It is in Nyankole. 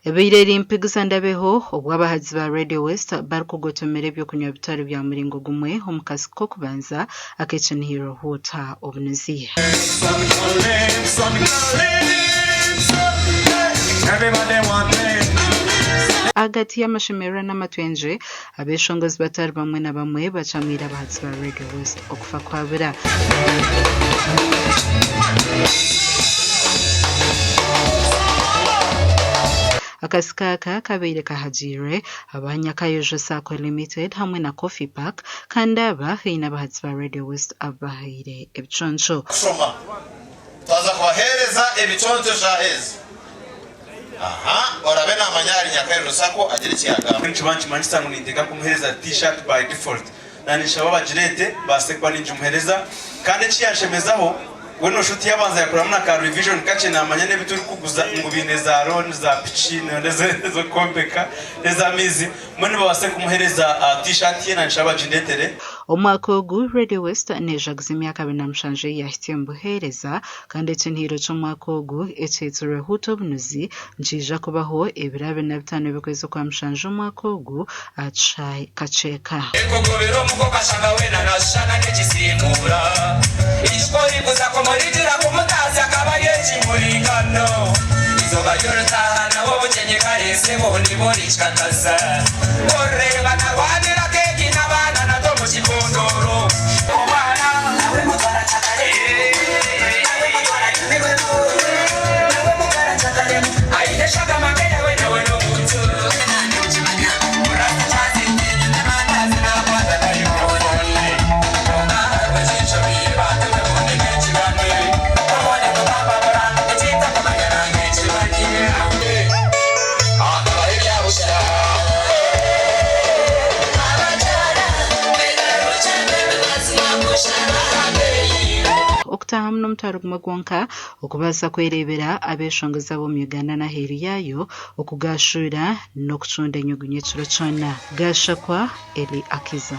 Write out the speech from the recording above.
Ebaire eri mpigisa ndabeho obu abahagizi ba Radio West barikugotomera eby'okunywa bitari bya muringo gumwe omu kasiko k'okubanza ak'ekinihiriro Huuta Obunuzi. Ahagati y'amashemererwa n'amatwengye, abeeshongozi batari bamwe na bamwe bacamwire abahagizi ba Radio West okufa kwabura. Akasiko aka kabaire kahagiirwe aba Nyakayojo Sacco Limited hamwe na Coffee Park kandi aba haine abahatsi ba Radio West abu bahaire ebiconco. Kushoma. Twaza kubaheereza ebiconco eshaaha ezi. Aha, orabe naamanya ahari Nyakayojo Sacco agire eki yaagamba. Nikiba nikimanyisa ngu ninteeka kumuheereza T-shirt by default. Naninshaba bagireete mbaase kuba ningimuhereza kandi ekiyanshemezaho we noshusha oti yabanza yakoramu na ka revision kakye namanya nebi turikuguza ngu biine za loan za piki nezokwombeka nezamaizi mbwenu babaase kumuhereza t-shirt ye nanshaba bagindetere. Omwaka ogu, Radio West neejaguza emyaka 27 ei yaahitsya omu buheereza, kandi ekinihiro ky'omwaka ogu ekyetsirwe Huuta Obunuzi nikiija kubaho ebiro 25 by'okwezi okwa mushanju omwaka ogu aha kishaayi Kakyeka. Ekugobera omuka okashanga weena nashushana n'ekisiimuura. Ijuka orikuza kumurigira kumutaasya akaba ari ekimurinkano. Eizooba ry'orutaaha nawe obugyenyi kareese obundi burikikataza. Oreeba narwanira keeki n'abaana nato omu kikondoro. Omwana nawe mutwara kyakaremu, nawe mutwara nyumirwemu, nawe mutwara kyakaremu. Aine eshagama nk'eyawe nawe n'omuntu. Okutaahamu n'omutwaro gumwe gwonka okubaasa kwereebera abeeshongozi ab'omu Uganda n'aheeru yaayo Okugaashuura n'okucunda enyugunya ekiro kyona. Gaashakwa Eli Akiza.